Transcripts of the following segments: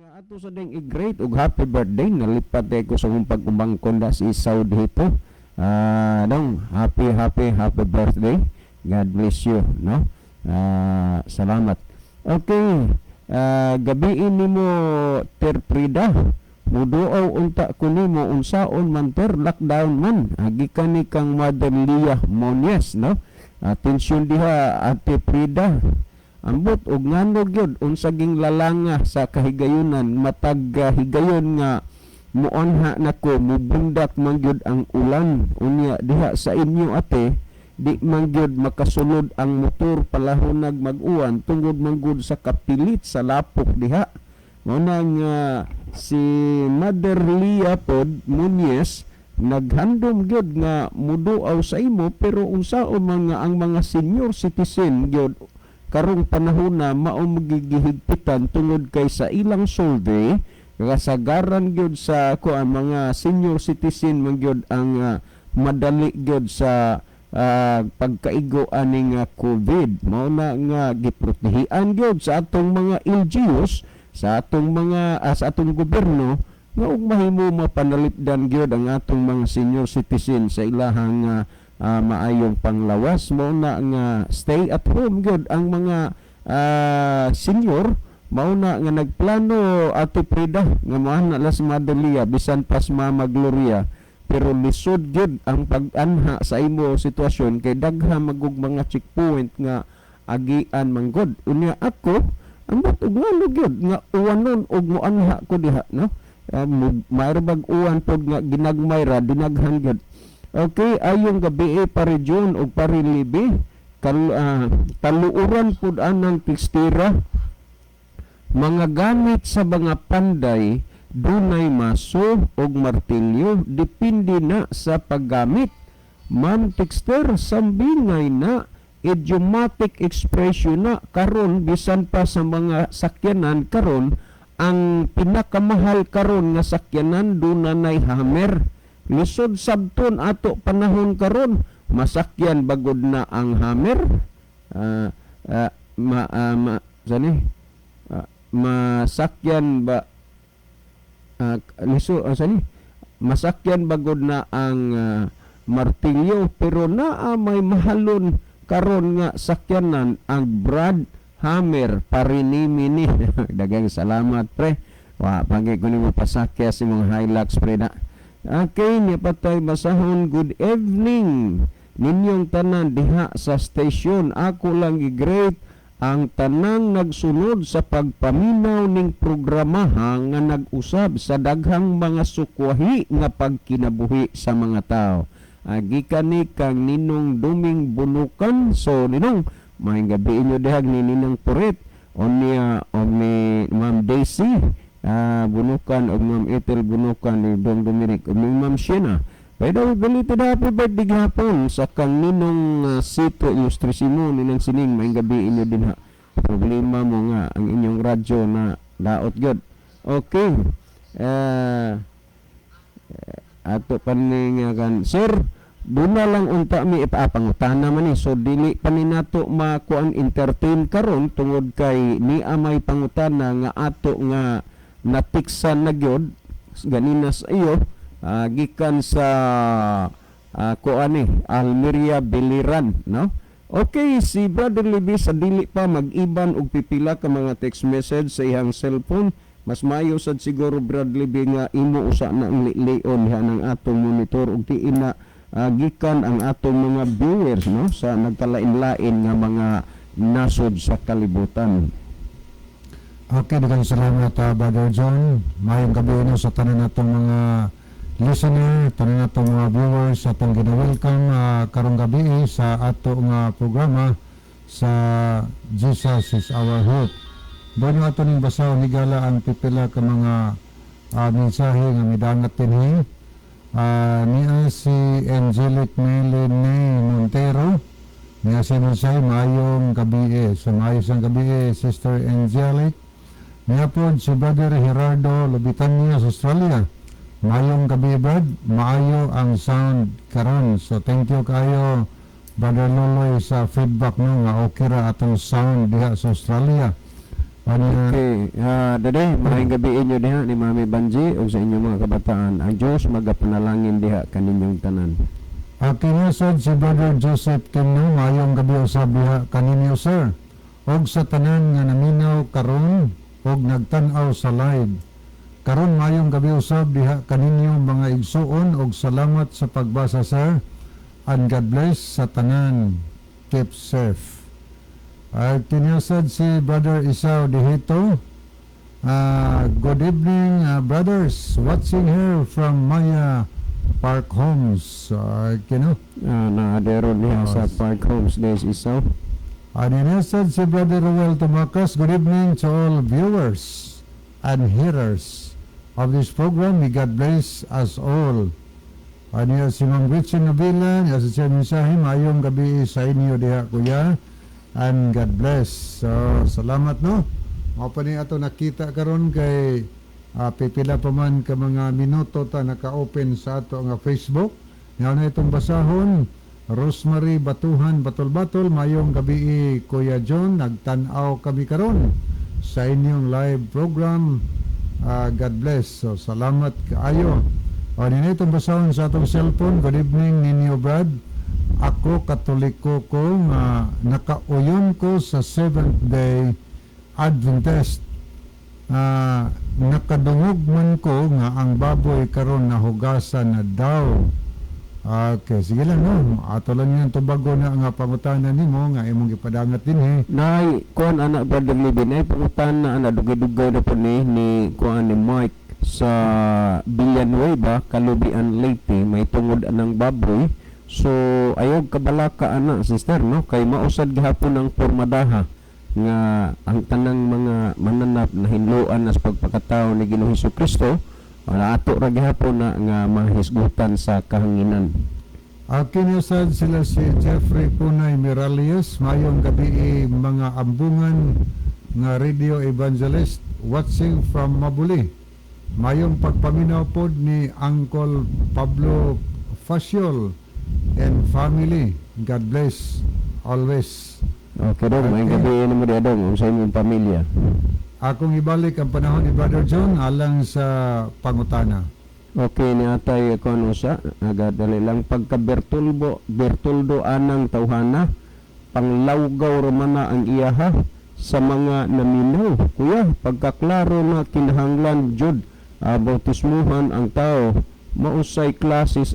Unya ato sa ding i-greet og happy birthday, nalipat ko sa akong pag-umangkon da si Saudi hito. Ah, dong, happy, happy, happy birthday. God bless you, no? Ah, salamat. Okay. Ah, gabiin nimo, Terprida. Muduaw unta ko nimo, unsaon man ter, lockdown man. Gikan ni kang Mother Leah Monies, no? Atensyon diha, Ate Prida. Ambot og ngano gyud, unsa ging lalanga sa kahigayunan, matag higayon nga muanha nako, mubundak man gyud ang ulan. Unya diha sa inyo, ate, di man gyud makasulod ang motor palahunag mag-uwan tungod man gud sa kapilit sa lapok diha. Mao na nga si Mother Leah pod Muñez naghandom gyud nga muduaw sa imo, pero unsaon man nga ang mga senior citizen gyud karong panahon na mao magigihigpitan tungod kay sa ilang survey, kasagaran gyud sa kuan, mga senior citizen man gyud ang madali gyud sa pagkaigo aning COVID. Mao na nga giprotehian gyud sa atong mga LGUs, sa atong mga sa atong gobyerno nga ug mahimo mapanalipdan gyud ang atong mga senior citizen sa ilahang maayong panglawas. Mao na nga stay at home gyud ang mga senior. Mao na nga nagplano, Ate Prida, nga moana la si Mother Lia bisan pas Mama Gloria, pero lisod gyud ang pag-anha sa imo sitwasyon kay daghan magug mga checkpoint nga agian manggod. Unya ako, ambot og ngano gyud nga uwanon og moanha ko diha, no? Mayro bag uwan pod nga ginagmay ra, dinaghan gyud. Okay, ayong gabi eh, pare John og pare Libi. Kaluoran pud anang tekstira. Mga gamit sa mga panday, dunay maso og martilyo, depende na sa paggamit. Ma'am Texter, sambingay na idiomatic expression na karon bisan pa sa mga sakyanan karon. Ang pinakamahal karon nga sakyanan, duna nay hammer. Lisod sabton ato panahon karon, masakyan bagod na ang hammer. Ma, ma sani? Masakyan ba liso sani? Masakyan bagod na ang martilyo, pero naa may mahalon karon nga sakyanan, ang Brad Hammer parinimi ni. Daghang salamat, pre. Wa pagi ko nimo pasakya sa mga Hilux, pre, na. Okay, niya patay basahon. Good evening ninyong tanan diha sa station. Ako lang i-greet ang tanang nagsunod sa pagpaminaw ning programa nga nag-usab sa daghang mga sukwahi nga pagkinabuhi sa mga tao. Gikan ni kang Ninong Duming Bunukan. So Ninong, maayong gabi inyo dihag ni Ninong Purit o niya o ni Ma'am Daisy Bunukan o Ma'am Ethel Bunukan, ni Dong Dominic o ni Ma'am Sheena. By the way, belated happy birthday gihapon sa kang Ninong Sito Ilustrisimo, Ninang Sining, maayong gabi inyo din ha. Problema mo nga ang inyong radyo na daot gyud. Okay. Ato pa ni nga kan sir, duna lang unta mi ipapangutana man ni, so dili pa ni nato makuan entertain karon tungod kay niya may pangutana nga ato nga natiksan na gyud ganina sa iyo, gikan sa kuan ni Almeria Biliran, no? Okay, si Brother Libby sa dili pa mag-iban og pipila ka mga text message sa iyang cellphone. Mas maayo sad siguro, Brother Libby, nga imo usa na ang lileon diha ng atong monitor ug tiin na gikan ang atong mga viewers, no, sa nagkalain-lain nga mga nasod sa kalibutan. Okay, daghang salamat, Brother John. Maayong gabi no sa tanan natong mga listener, tanan natong mga viewers atong gina-welcome karong gabi sa ato nga programa sa Jesus Is Our Hope. Bueno, ato ning basahon higala ang pipila ka mga mensahe nga midangat dinhi. Niya si Angelic Melanie Montero. Niya si mensahe, maayong gabi. So maayo sang gabi, Sister Angelic. Niya po si Brother Gerardo Lobitania sa Australia. Maayong gabi, Brad. Maayo ang sound karon. So thank you kayo, Brother Loloy, sa feedback no nga okay ra atong sound diha sa Australia. Ano? Okay, dade, maayong gabi inyo diha ni Mami Banji ug sa inyong mga kabataan. Ang Diyos magapanalangin diha kaninyong tanan. Okay na sad si Brother Joseph Kimno, maayong gabi usab diha kaninyo, sir, og sa tanan nga naminaw karon og nagtan-aw sa live. Karon, maayong gabi usab diha kaninyo, mga igsuon, og salamat sa pagbasa, sir, and God bless sa tanan. Keep safe. At tinyasad si Brother Isao Dihito. Good evening, brothers. Watching here from Maya Park Homes. Kino? Naadero diha sa Park Homes days isaw. Aninasad si Brother Ruel Tumakas. Good evening to all viewers and hearers of this program. May God bless us all. Aniya si Ma'am Gretchen Nabila, niya sa siya mensahe, maayong gabi sa inyo diha, kuya, and God bless. So, salamat, no. Mao pa ni ato nakita karon kay pipila pa man ka mga minuto ta naka-open sa ato nga Facebook. Nga na itong basahon, Rosemary Batuhan Batol-Batol, mayong gabi, Kuya John, nagtan-aw kami karon sa inyong live program. God bless. So, salamat kaayo. O, nina itong basahon sa atong cellphone. Good evening ninyo, Brad. Ako, Katoliko ko nga nakauyon ko sa Seventh Day Adventist. Nakadungog man ko nga ang baboy karon nahugasan na daw. Okay, sige lang, no. Ato lang yan tubago na nga pangutana nimo nga imong gipadangat dinhi. Nay, kuan ana, Brother Libby, nay pangutana ana, dugay-dugay na po ni kuan ni Mike sa Villanueva, Kalubian, Leyte, may tungod anang baboy. So ayaw kabalaka ana, sister, no, kay mausad gihapon ang pormadaha nga ang tanang mga mananap na hinloan na sa pagpakatao ni Ginoong Hesus Kristo, wala ato ra gihapon na nga mahisgutan sa kahanginan. Akin sad sila si Jeffrey Punay Miralius. Mayong gabi, mga ambungan nga radio evangelist, watching from Mabuli. Mayong pagpaminaw pod ni Uncle Pablo Faciol and family. God bless always. Okay dong, maayong gabi nimo diha dong ug sa imong pamilya. Akong ibalik ang panahon ni Brother John alang sa pangutana. Okay ni atay ko ano sa aga dali lang pagka Bertoldo Bertoldo anang tawhana, panglawgaw romana ang iyaha sa mga naminaw, kuya. Pagkaklaro na kinahanglan jud bautismuhan ang tao, mausay klasis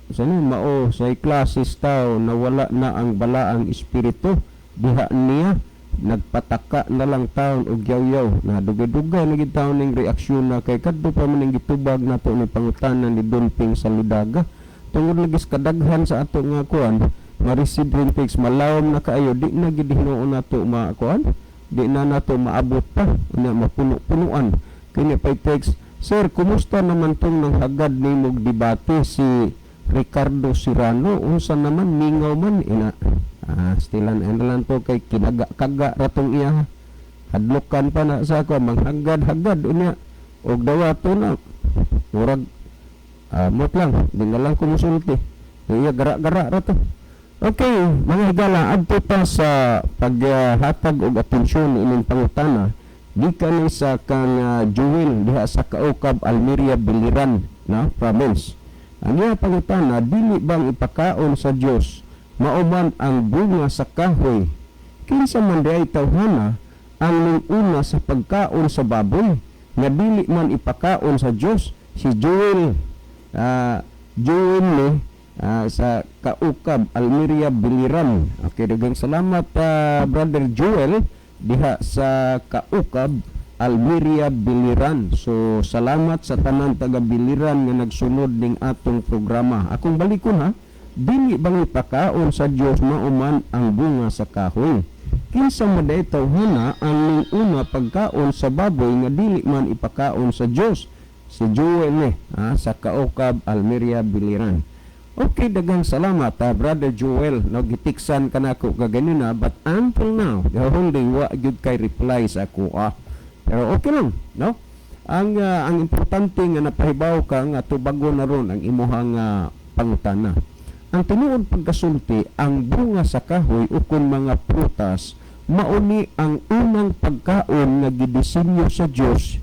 sano mao say klasis tao na wala na ang balaang espiritu diha niya, nagpataka na lang taon og yaw-yaw na dugay-dugay na gid taon ning reaksyon na kay kadto pa man ning gitubag nato ni pangutana ni Don Ping sa Ludaga tungod lagi sa kadaghan sa ato nga kuan ma-receive rin text. Malawom na kaayo, di na gid hinuon nato makuan, di na nato maabot pa na mapuno-punuan. Kini pay text, "Sir, kumusta naman tong nang hagad nimog debate si Ricardo Serrano? Unsa naman, mingaw man ina." Stilan lang to kay kinaga-kaga ratong iya, hadlokan pa na sa ako manghagad-hagad unya og dawato na murag mot lang di na lang ko musulti iya, gara-gara ra to. Okay, mga higala, adto pa sa paghatag og atensyon ining pangutana gikan ni sa kang Joel diha sa Kaukab, Almeria, Biliran na province. Ang iya pangutana, dili bang ipakaon sa Dios mao man ang bunga sa kahoy? Kinsa man diay tawhana ang ning una sa pagkaon sa baboy nga dili man ipakaon sa Dios? Si Joel Joel ni sa Kaukab, Almeria, Biliran. Okay, daghang salamat, Brother Joel diha sa Kaukab, Almeria, Biliran. So salamat sa tanan taga Biliran nga nagsunod ning atong programa. Akong balikon ha, dili bang ipakaon sa Dios mao man ang bunga sa kahoy? Kinsa man diay tawhana ang ning una pagkaon sa baboy nga dili man ipakaon sa Dios? Si Joel ni sa Kaukab, Almeria, Biliran. Okay, daghang salamat, Brother Joel. No, gitiksan ka nako kaganina, but until now, the holding wa gyud kay reply sa ako. Pero okay lang, no? Ang importante nga napahibaw ka nga tubago na ron ang imuhang pangutana. Ang tinuod pagkasulti, ang bunga sa kahoy ukon mga prutas Mao ni ang unang pagkaon nga gidisenyo sa Dios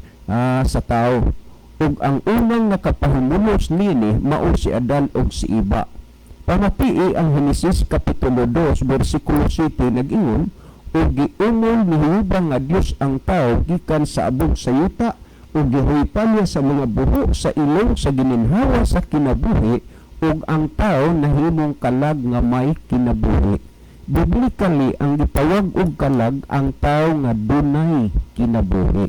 sa tao. Ug ang unang nakapahimulos nini mao si Adan ug si Eva. Pamatii ang Henesis kapitulo 2 bersikulo 7, nag-ingon, "Ug giungol ni Jehova nga Dios ang tao gikan sa abog sa yuta ug gihuypan niya sa mga buho sa ilong sa gininhawa sa kinabuhi, ug ang tao nahimong kalag nga may kinabuhi." Biblically, ang gitawag og kalag ang tao nga dunay kinabuhi.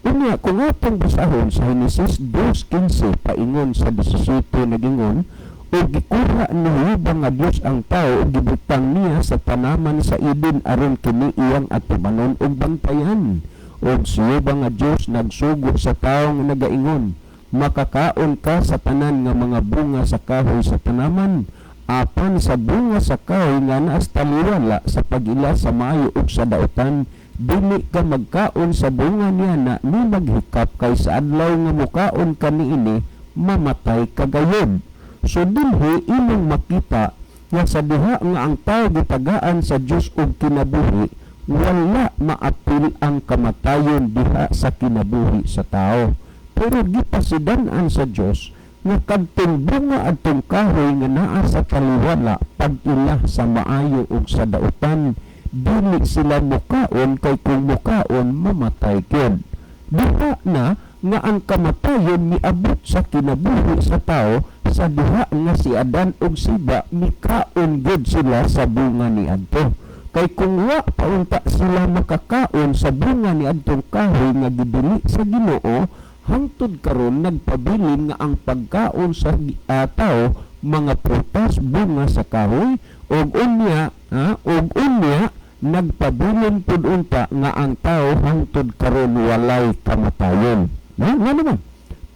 Unya, kung atong basahon sa Henesis 2:15 paingon sa 17, nagingon, "Ug gikuha ni Jehova nga Dios ang tao ug gibutang niya sa tanaman sa Eden aron kini iyang atubanon ug bantayan. Ug si Jehova nga Dios nagsugo sa tao nga nagaingon, 'Makakaon ka sa tanan nga mga bunga sa kahoy sa tanaman, apan sa bunga sa kahoy nga naa sa taliwala sa pag-ila sa maayo ug sa dautan, dili ka magkaon sa bunga niya na ni maghikap, kay sa adlaw nga mukaon ka niini, mamatay ka gayod.'" So dinhi imong makita nga sa diha nga ang tao gitagaan sa Dios og kinabuhi, wala maapil ang kamatayon diha sa kinabuhi sa tao. Pero gipasidan-an sa Dios nga kadtong bunga adtong kahoy nga naa sa taliwala pag-ila sa maayo ug sa dautan, dili sila mukaon, kay kung mukaon, mamatay gyud. Diha na nga ang kamatayon miabot sa kinabuhi sa tao sa diha nga si Adan ug si Eva mikaon gyud sila sa bunga ni adto. Kay kung wa pa unta sila makakaon sa bunga ni adtong kahoy nga gidili sa Ginoo, hangtod karon nagpabilin nga ang pagkaon sa tao mga prutas, bunga sa kahoy, ug unya nagpabilin pud unta nga ang tao hangtod karon walay kamatayon. No, nga naman?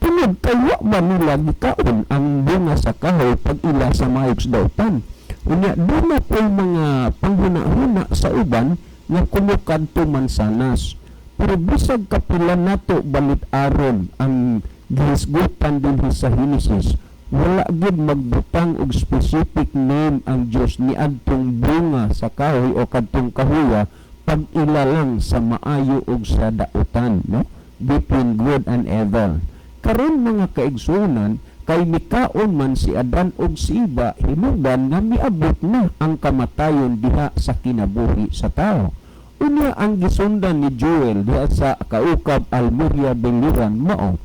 Tungod kay wa man nila gikaon ang bunga sa kahoy pag-ila sa maayog sa dautan. Unya, duna po'y mga panghuna-huna sa uban nga kumukadto mansanas. Pero bisag kapila nato balit-aron ang gihisgutan dinhi sa Henesis, wala gid magbutang og specific name ang Dios ni adtong bunga sa kahoy o kadtong kahuya pag-ila lang sa maayo ug sa dautan, no? Between good and evil. Karon, mga kaigsuonan, kay mikaon man si Adan ug si Eva, hinungdan nga miabot na ang kamatayon diha sa kinabuhi sa tao. Unya, ang gisundan ni Joel diha sa Kaukab, Almeria, Biliran mao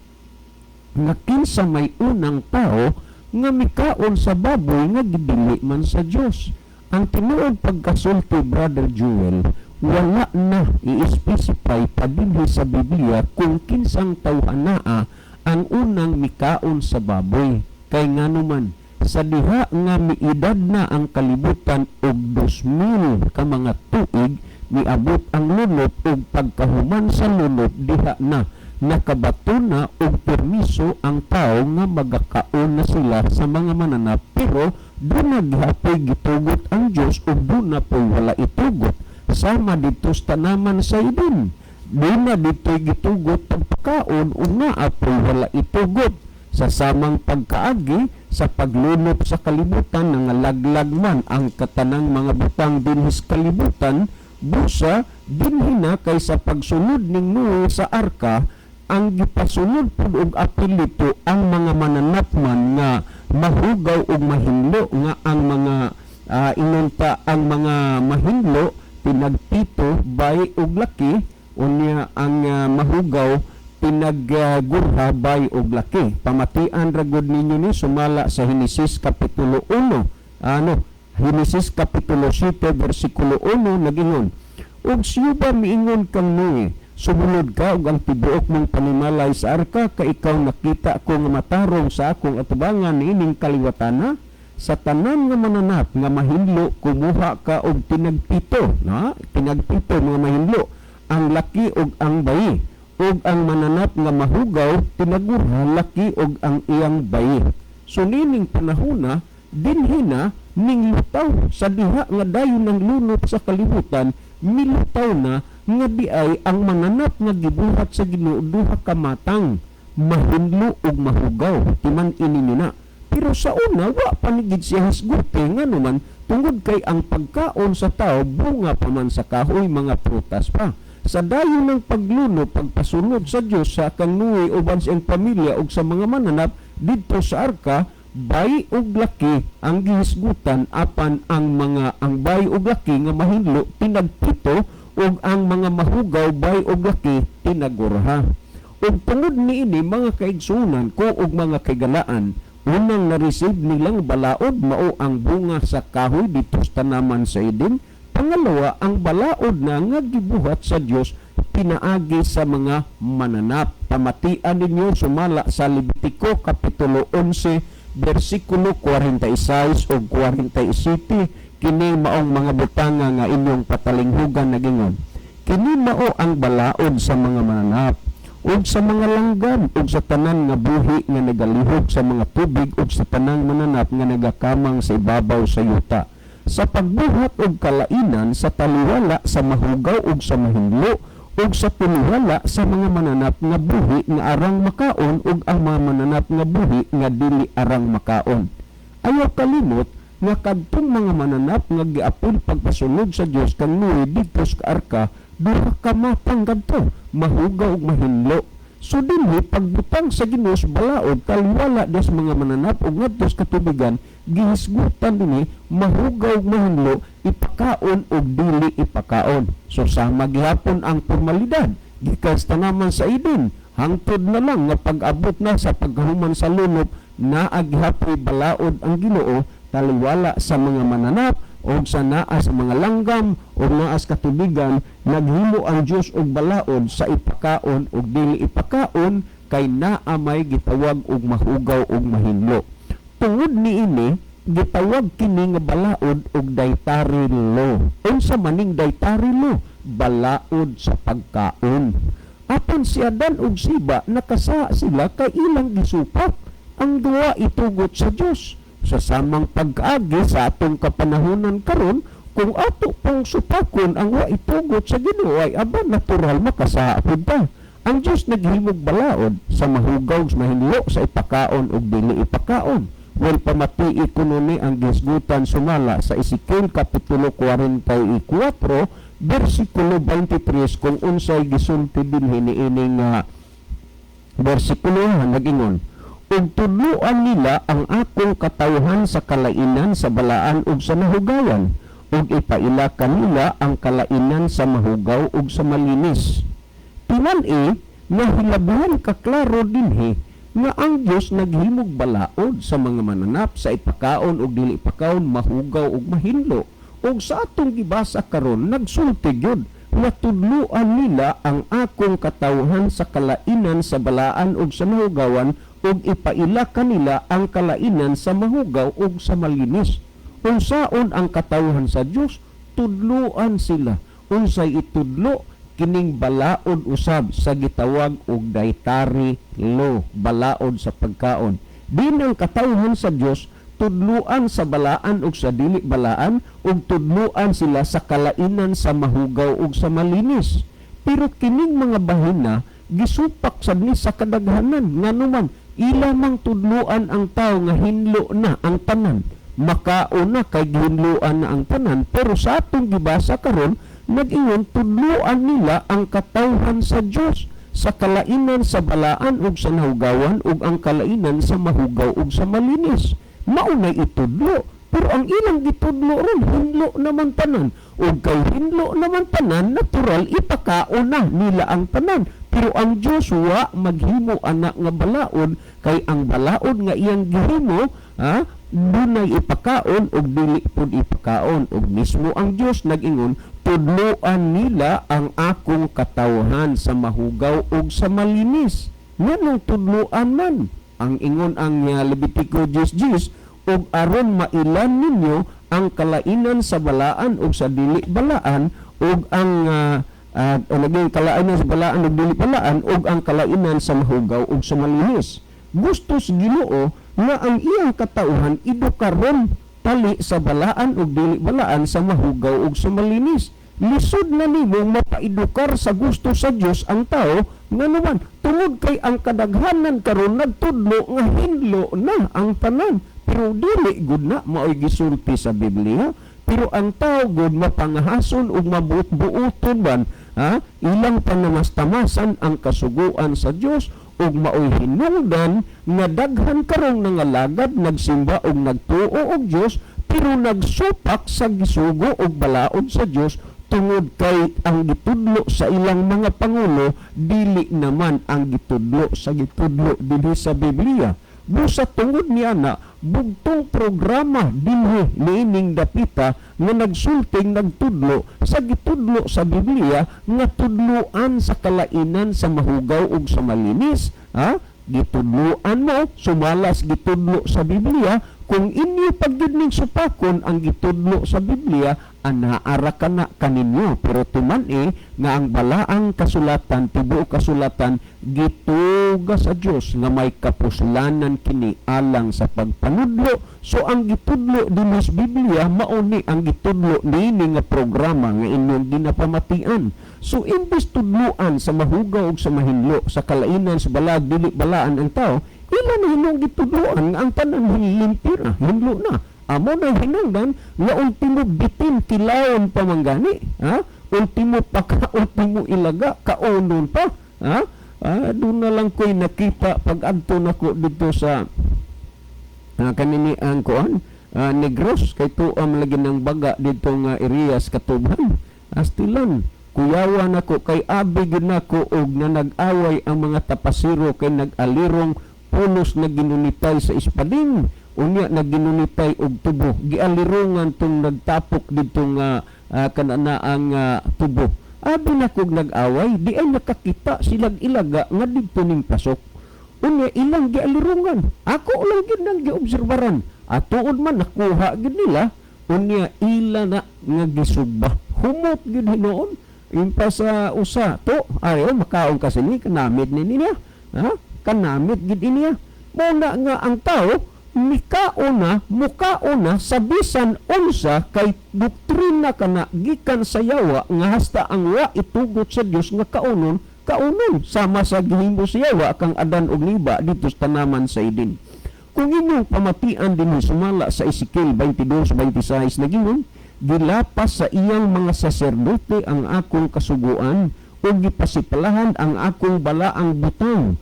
nga kinsa may unang tao nga mikaon sa baboy nga gidili man sa Dios. Ang tinuod pagkasulti, Brother Joel, wala na i-specify pa dinhi sa Biblia kung kinsang tawhanaa ang unang mikaon sa baboy. Kay ngano man, sa diha nga miedad na ang kalibutan og 2,000 ka mga tuig, miabot ang lunop, ug pagkahuman sa lunop, diha na nakabato na og permiso ang tao nga magakaon na sila sa mga mananap, pero duna gihapoy gitugot ang Dios ug duna po'y wala itugot. Sama dito sa tanaman sa Eden, duna dito'y gitugot pagpakaon ug naa po'y wala itugot. Sa samang pagkaagi sa paglunop sa kalibutan, nangalaglag man ang katanang mga butang dinhi sa kalibutan, busa dinhi na kay sa pagsunod ning Noe sa arka, ang gipasunod pud og apil dito ang mga mananap man nga mahugaw ug mahinlo, nga ang mga inunta ang mga mahinlo tinagpito, bay ug laki, unya ang mahugaw tinaggurha, bay ug laki. Pamatian ra gud ninyo ni sumala sa Henesis kapitulo 1, ano, Henesis kapitulo 7 bersikulo 1, nagingon, "Ug si Jehova miingon kang Noe, 'Sumunod ka ug ang tibuok mong panimalay sa arka, kay ikaw nakita ko nga matarong sa akong atubangan niining kaliwatana. Sa tanan nga mananap nga mahinlo, kumuha ka og tinagpito,' na tinagpito mga mahinlo, 'ang laki ug ang bayi, ug ang mananap nga mahugaw tinagurha, laki ug ang iyang bayi.'" So nining panahona dinhi na ning lutaw sa diha nga dayon ng lunop sa kalibutan, milutaw na nga di ay ang mananap nga gibuhat sa Ginoo duha ka matang, mahinlo ug mahugaw. Timan ini na. Pero sa una, wa pa ni gid siya hisguti, ngano man Tungod kay ang pagkaon sa tao bunga pa man sa kahoy, mga prutas pa. Sa dayon ng pagluno, pagpasunod sa Dios sa kang Noe uban sa iyang pamilya ug sa mga mananap didto sa arka, bay ug laki ang gihisgutan, apan ang bay ug laki nga mahinlo tinagpito ug ang mga mahugaw, bay ug laki, tinagurha. Ug tungod niini, mga kaigsunan ko ug mga kaigalaan, unang na-receive nilang balaod mao ang bunga sa kahoy dito sa tanaman sa Eden. Pangalawa, ang balaod na nga gibuhat sa Dios pinaagi sa mga mananap. Pamatian ninyo sumala sa Levitico kapitulo 11 bersikulo 46 ug 47 kini maong mga butanga nga inyong patalinghugan. Nagingon, "Kini mao ang balaod sa mga mananap ug sa mga langgam ug sa tanan nga buhi nga nagalihok sa mga tubig ug sa tanang mananap nga nagakamang sa ibabaw sa yuta sa pagbuhat og kalainan sa taliwala sa mahugaw ug sa mahinlo ug sa taliwala sa mga mananap nga buhi nga arang makaon ug ang mga mananap nga buhi nga dili arang makaon." Ayaw kalimot nga kadtong mga mananap nga giapil pagpasunod sa Dios kang Noe didto sa arka, duha ka matang kadto, mahugaw ug mahinlo. So dinhi pagbutang sa Ginoo sa balaod taliwala des mga mananap ug ngadto sa katubigan, gihisgutan dinhi mahugaw ug mahinlo, ipakaon ug dili ipakaon. So sama gihapon ang formalidad gikan sa tanaman sa Eden hangtod na lang nga pag-abot na sa pagkahuman sa lunop, naa gihapoy balaod ang Ginoo taliwala sa mga mananap o sa naa sa mga langgam o naa sa katubigan. Naghimo ang Dios og balaod sa ipakaon og dili ipakaon kay naa may gitawag og mahugaw og mahinlo. Tungod niini, gitawag kini nga balaod og dietary law. Unsa maning dietary law? Balaod sa pagkaon. Apan si Adan ug si Eva, nakasala sila kay ilang gisupak ang duwa itugot sa Dios. Sa samang pag-agi sa atong kapanahonan karon, kung ato pong supakon ang wa itugot sa Ginoo ay aba, natural makasala pud ta. Ang Dios naghimog balaod sa mahugaw, sa mahinlo, sa ipakaon ug dili ipakaon. Well, pamatii kuno ni ang gisgutan sumala sa Ezekiel kapitulo 44 bersikulo 23 kung unsay gisulti dinhi niining bersikulo. Nagingon, "Ug tudloan nila ang akong katawhan sa kalainan sa balaan ug sa nahugawan, ug ipaila kanila ang kalainan sa mahugaw ug sa malinis." Tinan-i nga hilabihan kaklaro dinhi nga ang Dios naghimog balaod sa mga mananap, sa ipakaon ug dili ipakaon, mahugaw ug mahinlo. Ug sa atong gibasa karon, nagsulti gyud nga tudloan nila ang akong katawhan sa kalainan sa balaan ug sa nahugawan ug ipaila kanila ang kalainan sa mahugaw ug sa malinis. Unsaon ang katawhan sa Dios? Tudloan sila. Unsay itudlo? Kining balaod usab sa gitawag og dietary law, balaod sa pagkaon. Din ang katawhan sa Dios tudluan sa balaan ug sa dili balaan ug tudluan sila sa kalainan sa mahugaw ug sa malinis. Pero kining mga bahina gisupak sad ni sa kadaghanan, nganuman ila mang tudluan ang tao nga hinlo na ang tanan, makaon na kay gihinloan na ang tanan. Pero sa atong gibasa karon, nag-ingon tudluan nila ang katawhan sa Dios sa kalainan sa balaan ug sa nahugawan ug ang kalainan sa mahugaw ug sa malinis. Maunay itudlo, pero ang ilang gitudlo ron, hinlo naman tanan. Ug kay hinlo naman tanan, natural ipakaon na nila ang tanan. Pero ang Dios wa maghimo ana nga balaod, kay ang balaod nga iyang gihimo, ha, dunay ipakaon ug dili pud ipakaon. Ug mismo ang Dios nag-ingon tudloan nila ang akong katawhan sa mahugaw ug sa malinis. Nganong tudloan man? Ang ingon ang Levitico 10:10, "Ug aron mailan ninyo ang kalainan sa balaan ug sa dili balaan ug ang naging kalainan sa balaan ug dili balaan ug ang kalainan sa mahugaw ug sa malinis." Gusto sa Ginoo nga ang iyang katauhan edukaron tali sa balaan ug dili balaan, sa mahugaw ug sa malinis. Lisod na nimo mapaedukar sa gusto sa Dios ang tao, nganuman tungod kay ang kadaghanan karon nagtudlo nga hinlo na ang tanan, pero dili gud na maoy gisulti sa Biblia. Pero ang tao gud mapangahason ug mabuot-buoton man, ha? Ilang panamastamasan ang kasuguan sa Dios ug maoy hinungdan nga daghan karong nangalagad, nagsimba ug nagtuo og Dios, pero nagsupak sa gisugo ug balaod sa Dios tungod kay ang gitudlo sa ilang mga pangulo dili naman ang gitudlo sa gitudlo dinhi sa Biblia. Busa tungod niya na bugtong programa dinhi niining dapita nga nagsulting nagtudlo sa gitudlo sa Biblia nga tudloan sa kalainan sa mahugaw ug sa malinis, ha? Gitudloan mo sumalas gitudlo sa Biblia. Kung inyo pagyud ning supakon ang gitudlo sa Biblia, anaara ka na kaninyo. Pero tuman-i nga ang balaang kasulatan, tibuok kasulatan, gituga sa Dios nga may kapuslanan kini alang sa pagpanudlo. So ang gitudlo dinhi sa Biblia mao ni ang gitudlo niini nga programa nga inyong ginapamatian. So imbes tudloan sa mahugaw ug sa mahinlo, sa kalainan sa balag dili balaan ang tao, ila na hinong gitudloan nga ang tanan limpyo na, hinlo na. Amo na hinungdan nga ultimo bitin kilawon pa manggani, ha? Ultimo paka, ultimo ilaga, kaonon pa, ha? Doon na lang ko'y nakita pag adto nako dito sa kanini ang kuan Negros, kay tuam lagi ng baga dito nga areas Katuban. Astilan kuyawa nako kay abi gyud nako og na nag-away ang mga tapasiro kay nag-alirong pulos na ginunitay sa espading, unya naginunitay og tubo, gialirungan tong nagtapok didto nga kanana ang tubo. Abi na kog nag-away, di ay nakakita silag ilaga nga didto ning pasok. Unya ilang gialirungan, ako lang gyud nang giobserbaran. Atuod man nakuha gyud nila, unya ila na nga gisugba. Humot gyud hinuon. Impa sa usa to, ayo makaon ka sini kanamit ni niya. Ha? Kanamit gyud niya. Mao na nga ang tao mikaon na, mukaon na sa bisan unsa kay doktrina kana gikan sa yawa nga hasta ang wa itugot sa Dios nga kaunon, kaunon sama sa gihimo sa yawa kang Adan ug Eva dito sa tanaman sa Eden. Kung inyong pamatian din sumala sa Ezekiel 22:26, nagingon, "Gilapas sa iyang mga saserdote ang akong kasuguan ug gipasipalahan ang akong balaang butang.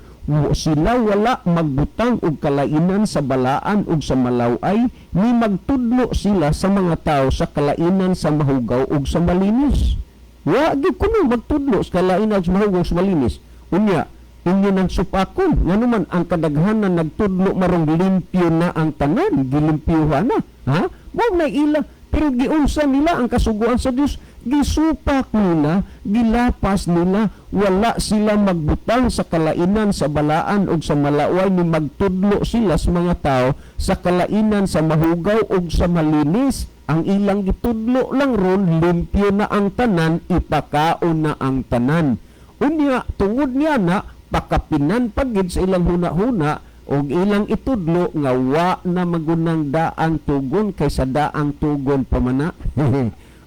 Sila wala magbutang og kalainan sa balaan ug sa malaway, ni magtudlo sila sa mga tao sa kalainan sa mahugaw ug sa malinis." Wa gyud kuno magtudlo sa kalainan sa mahugaw sa malinis. Unya inyo nang supakon, ngano man ang kadaghanan nagtudlo marong limpyo na ang tanan, gilimpyuhan na, ha? Mao na ila, pero giunsa nila ang kasuguan sa Dios, gisupak nila, gilapas nila, wala sila magbutang sa kalainan sa balaan ug sa malaway, ni magtudlo sila sa mga tao sa kalainan sa mahugaw ug sa malinis. Ang ilang gitudlo lang ron, limpyo na ang tanan, ipakaon na ang tanan. Unya tungod niya na pakapinan pagid sa ilang huna-huna og ilang itudlo nga wa na magunang daang tugon kaysa daang tugon pamana.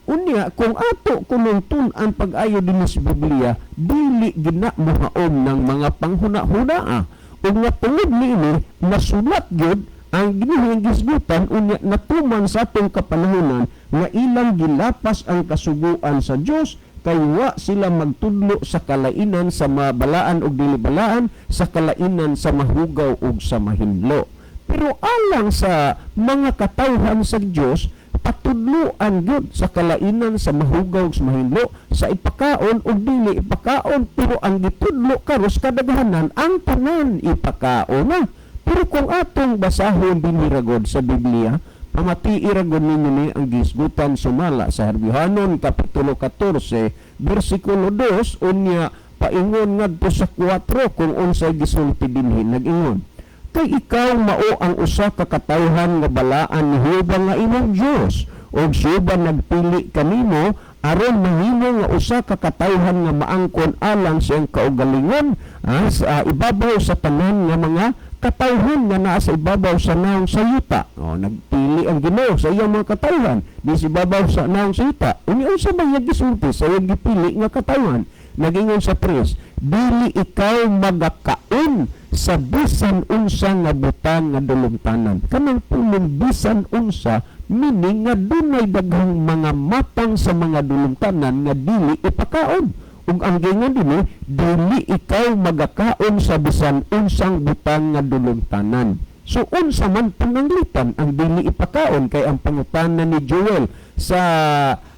Unya kung ato kunong tun-an pag-ayo dinhi sa Biblia, dili gina mohaom ng mga panghuna-huna. Ug nga tungod niini nasulat gyud ang ginihing gisgutan, unya natuman sa atong kapanahonan nga ilang gilapas ang kasuguan sa Dios kay wa sila magtudlo sa kalainan sa mabalaan ug dili balaan, sa kalainan sa mahugaw ug sa mahinlo. Pero alang sa mga katawhan sa Dios, patudloan gyud sa kalainan sa mahugaw ug sa mahinlo, sa ipakaon ug dili ipakaon, pero ang gitudlo karos kadaghanan ang tanan ipakaon na. Pero kung atong basahon dinhi ragod sa Biblia, pamatii ragod ninyo ni ang gisgutan sumala sa Herbyohanon kapitulo 14 bersikulo 2, unya paingon ngadto sa 4 kung unsay gisulti dinhi. Nag-ingon, "Kay ikaw mao ang usa ka katawhan nga balaan ni Jehova nga imong Dios, ug siya nagpili kanimo aron mahimo nga usa ka katawhan nga maangkon alang sa iyang kaugalingon, sa ibabaw sa tanan nga mga katawhan nga naa sa ibabaw sa naong sa yuta." Oh, nagpili ang Ginoo sa iyang mga katawhan di sa ibabaw sa naong sa yuta. Unya unsa man iyang gisulti sa iyang gipili nga katawhan? Nagingon sa 3, "Dili ikaw magakaon sa bisan unsa nga butang nga dulumtanan." Kanang pulong "bisan unsa" Meaning nga dunay daghang mga matang sa mga dulumtanan nga dili ipakaon. Ug ang giingon dinhi, dili ikaw magakaon sa bisan unsang butang nga dulumtanan. So unsa man pananglitan ang dili ipakaon? Kay ang pangutana ni Joel sa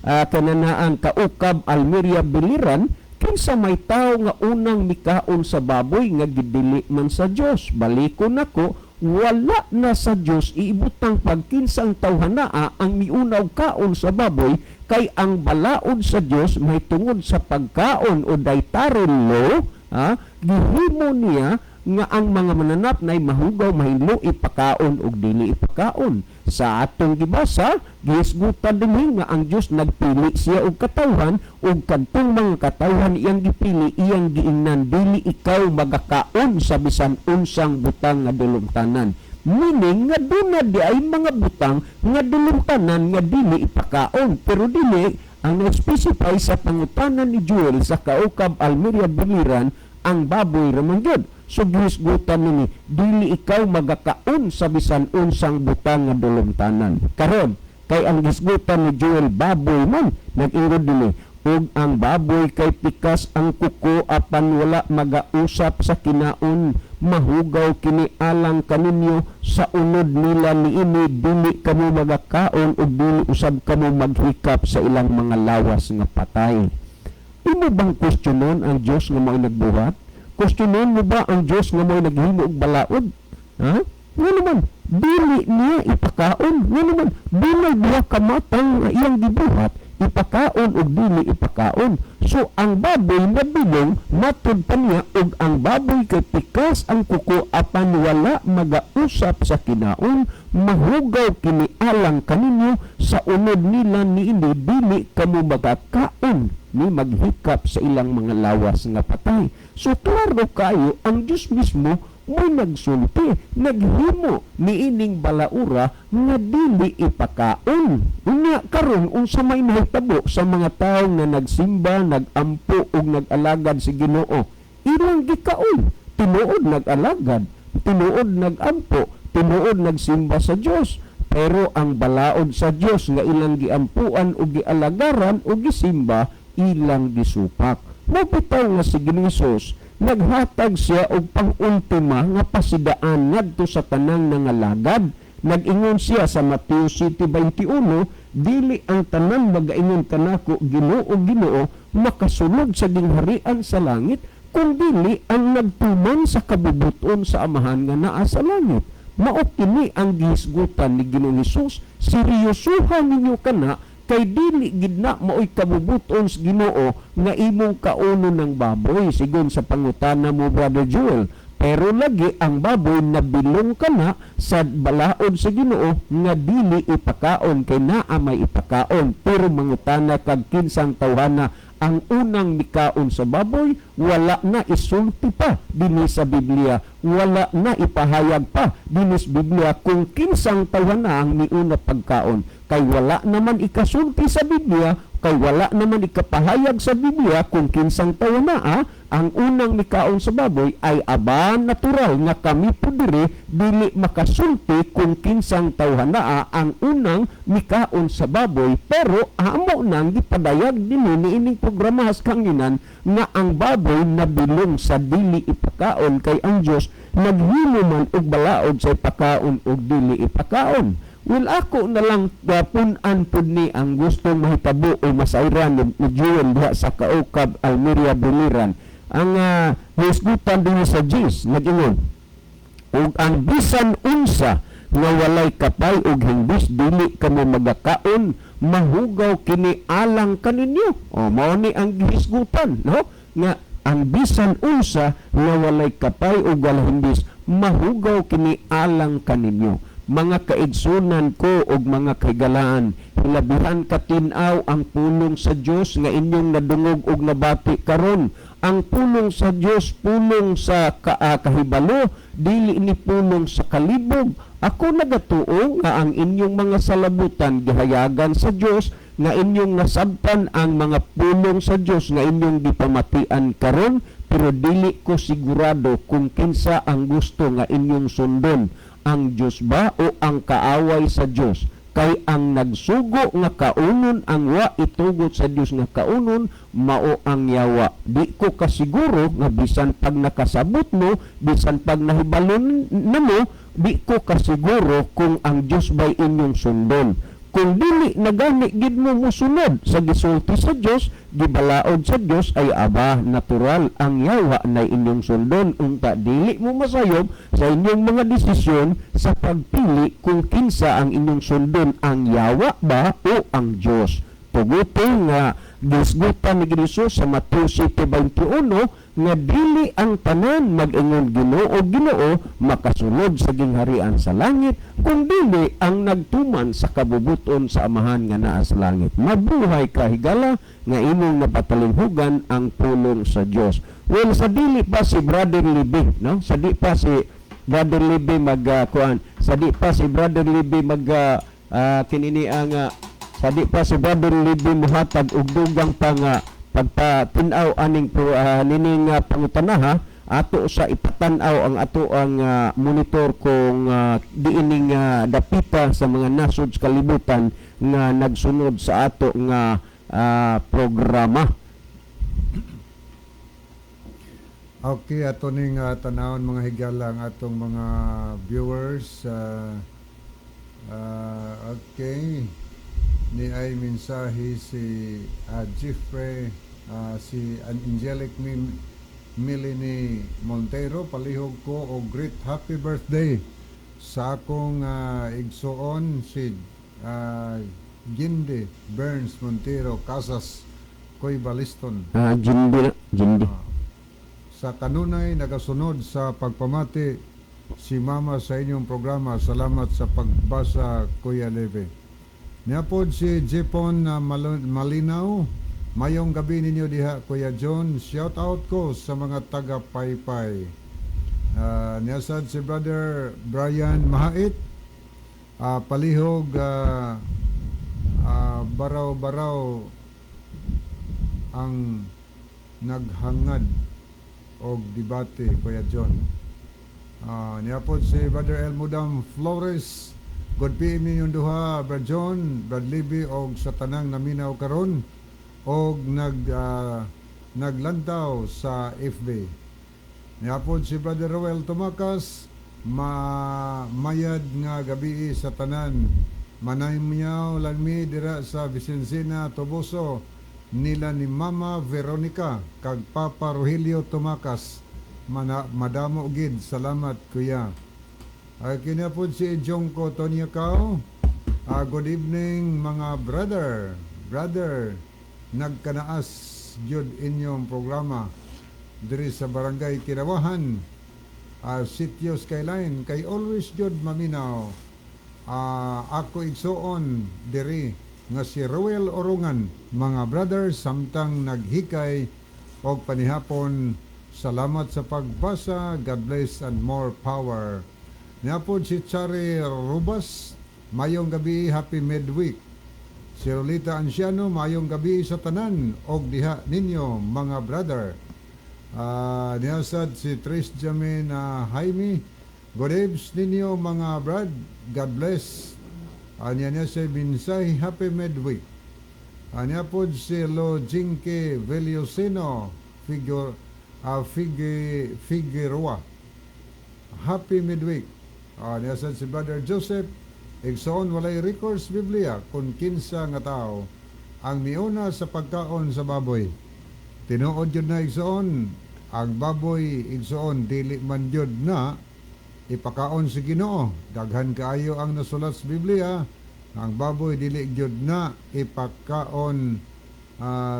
kananaan Kaukab, Almeria, Biliran, kinsa may tao nga unang mikaon sa baboy nga gidili man sa Dios? Balikon nako, wala na sa Dios iibutang pagkinsang tawhanaa ang miunaw kaon sa baboy, kay ang balaod sa Dios may tungod sa pagkaon o dietary law, ha, gihimo niya nga ang mga mananap na mahugaw, mahinlo, ipakaon og dili ipakaon. Sa atong gibasa, gihisgutan dinhi nga ang Dios nagpili siya og katawhan, ug kadtong mga katawhan iyang gipili, iyang giingnan, dili ikaw magakaon sa bisan unsang butang nga dulumtanan. Meaning nga duna di ay mga butang nga dulumtanan nga dili ipakaon, pero dili ang na-specify sa pangutana ni Joel sa Kaukab, Almeria, Biliran, ang baboy raman gyud. So gihisgutan nini, dili ikaw magakaon sa bisan unsang butang nga dulumtanan. Karon, kay ang gisgutan ni Joel baboy man, nag-ingon dinhi, ug ang baboy kay pikas ang kuko apan wala magausap sa kinaon, mahugaw kini alang kaninyo. Sa unod nila niini, dili kamo magakaon ug dili usab kamo maghikap sa ilang mga lawas nga patay. Imo bang kwestiyonon ang Dios nga mao'y nagbuhat? Kwestiyonon mo ba ang Dios nga mao'y naghimo og balaod? Ha? Nga naman, dili niya ipakaon. Nga naman, dunay duha ka matang nga iyang gibuhat, ipakaon og dili ipakaon. So ang baboy nabilong matud pa niya, ug ang baboy kay pikas ang kuko apan wala magausap sa kinaon, mahugaw kini alang kaninyo. Sa unod nila niini, dili kamo magakaon ni maghikap sa ilang mga lawas nga patay. So klaro kayo, ang Diyos mismo may nagsulti, naghimo niining balaura nga dili ipakaon. Unya karon, unsa may nahitabo sa mga tawo nga nagsimba, nagampo ug nag-alagad sa Ginoo? Ilang gikaon, tinuod nag-alagad, tinuod nagampo, tinuod nagsimba sa Dios. Pero ang balaod sa Dios nga ilang giampuan o gialagaran o gisimba, ilang gisupak. Mao bitaw nga si Ginoong Hesus, naghatag siya og pang-ultima nga pasidaan ngadto sa tanang nangalagad. Nag-ingon siya sa Mateo 7:21, "Dili ang tanan magaingon kanako, 'Ginoo, Ginoo,' makasulod sa gingharian sa langit, kung dili ang nagtuman sa kabubuton sa Amahan nga naa sa langit." Mao kini ang gihisgutan ni Ginoong Hesus. Seryosohan ninyo kana, kay dili gid na maoy kabubuton sa Ginoo nga imong kauno ng baboy sigon sa pangutana mo, Brother Joel. Pero lagi ang baboy nabilong kana sa balaod sa Ginoo nga dili ipakaon, kay naa may ipakaon. Pero mangutana kag kinsang tawhana ang unang mikaon sa baboy, wala na isulti pa dinhi sa Biblia, wala na ipahayag pa dinhi sa Biblia kung kinsang tawhana ang miuna pagkaon, kay wala naman ikasulti sa Biblia, kay wala naman ikapahayag sa Biblia kung kinsang tawhana ang unang mikaon sa baboy. Ay aba, natural nga kami po diri dili makasulti kung kinsang tawhana ang unang mikaon sa baboy, pero amo nang gipadayag dinhi niining programa Haskanginan nga ang baboy nabilong sa dili ipakaon, kay ang Dios naghimo man og balaod sa ipakaon og dili ipakaon. Well, ako na lang pun-an pud ni ang gustong mahitabo o masayran ni Joel diha sa Kaukab, Almeria, Biliran. Ang hisgutan dinhi sa Gis, nag-ingon, ug ang bisan unsa nga walay kapay ug hingbis, dili kamo magakaon, mahugaw kini alang kaninyo. O mao ni ang gihisgutan, no, nga ang bisan unsa nga walay kapay ug walay hingbis, mahugaw kini alang kaninyo. Mga kaigsunan ko ug mga kahigalaan, hilabihan katin-aw ang pulong sa Dios nga inyong nadungog ug nabati karon. Ang pulong sa Dios, pulong sa kahibalo, dili ni pulong sa kalibog. Ako nagatuo nga ang inyong mga salabutan gihayagan sa Dios, nga inyong nasabtan ang mga pulong sa Dios nga inyong gipamatian karon, pero dili ko sigurado kung kinsa ang gusto nga inyong sundon, ang Dios ba o ang kaaway sa Dios. Kay ang nagsugo nga kaunon ang wa itugot sa Dios nga kaunon, mao ang yawa. Di ko kasiguro nga bisan pag nakasabot mo, bisan pag nahibalon na mo, di ko kasiguro kung ang Dios ba'y inyong sundon. Kung dili nagani gid mo musunod sa gisulti sa Dios, gibalaod sa Dios, ay aba, natural ang yawa na inyong sundon. Unta dili mo masayob sa inyong mga desisyon sa pagpili kung kinsa ang inyong sundon, ang yawa ba o ang Dios. Tuguti nga gisgutan ni Jesus sa Mateo 7:21 nga dili ang tanan mag-ingon, "Ginoo, Ginoo," makasulod sa gingharian sa langit, kung dili ang nagtuman sa kabubuton sa Amahan nga naa sa langit. Mabuhay ka, higala, nga imong napatalinghugan ang pulong sa Dios. Well, sa dili pa si Brother Libby, no? Sa di pa si Brother Libby mag kuan, sa di pa si Brother Libby mag kinini ang sa di pa si Brother Libby muhatag og dugang pa nga pagpatin-aw aning nining pangutanaha, ato sa ipatan-aw ang ato ang monitor kung diining dapita sa mga nasod sa kalibutan nga nagsunod sa ato nga programa. Okay, ato ning tanawon, mga higala, ang atong mga viewers. Okay. Ni ay mensahe si Jeffrey, si Angelic Melanie Montero: "Palihog ko og great happy birthday sa akong igsuon, si Gindi Burns Montero Casas Koy Baliston." Jindi na, Jindi. Sa kanunay nagasunod sa pagpamati si Mama sa inyong programa. Salamat sa pagbasa, Kuya Leve." Niapod si Jepon Malinaw: "Mayong gabi ninyo diha, Kuya John. Shout out ko sa mga taga Paypay." Niyasad si Brother Brian Mahait: "Palihog baraw-baraw ang naghangad og debate, Kuya John." Niapod si Brother El Mudam Flores: "Good PM ninyong duha, Brad John, Brad Libby og sa tanang naminaw karon og naglantaw sa FB." Niapod si Brother Roel Tumakas: "Ma mayad nga gabi sa tanan. Manaymiyaw lang mi dira sa Vicencina Toboso nila ni Mama Veronica kag Papa Rogelio Tumakas. Mana, madamo gid. Salamat, kuya." Ay kini po si Jongko Tonyakaw: "Good evening, mga brother. Brother, nagkanaas gyud inyong programa diri sa Barangay Kinawahan, Sitio Skyline, kay always gyud maminaw. Ako igsuon diri nga si Roel Orongan, mga brothers, samtang naghikay og panihapon. Salamat sa pagbasa. God bless and more power." Niapod si Chari Rubas: "Mayong gabi, happy midweek." Si Rolita Anciano: "Mayong gabi sa tanan og diha ninyo, mga brother." Niyasad si Tris Jamin Jaime: "Good eves ninyo, mga brad. God bless." Niya niya si Binsay: "Happy midweek." Niya pod si Lo Jinke Villosino Figure, Figueroa: "Happy midweek." Niya sad si Brother Joseph: "Igsoon, walay records Biblia kung kinsa nga tao ang miuna sa pagkaon sa baboy. Tinuod yun na, igsoon, ang baboy, igsoon, dili man yun na ipakaon sa Ginoo. Daghan kaayo ang nasulat sa Biblia, ang baboy dili gyud na ipakaon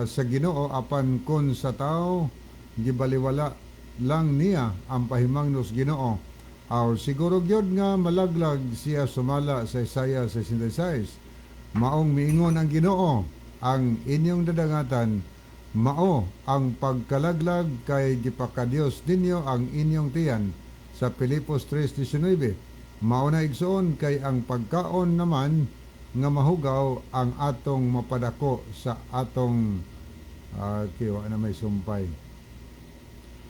sa Ginoo, apan kun sa tao gibaliwala lang niya ang pahimangnos Ginoo. Aw siguro gyud nga malaglag siya sumala sa Isaiah 66. Maong miingon ang Ginoo, ang inyong dadangatan mao ang pagkalaglag kay gipakadiyos ninyo ang inyong tiyan sa Pilipos 3:19. Mao na, igsoon, kay ang pagkaon naman nga mahugaw ang atong mapadako sa atong kiwa na may sumpay.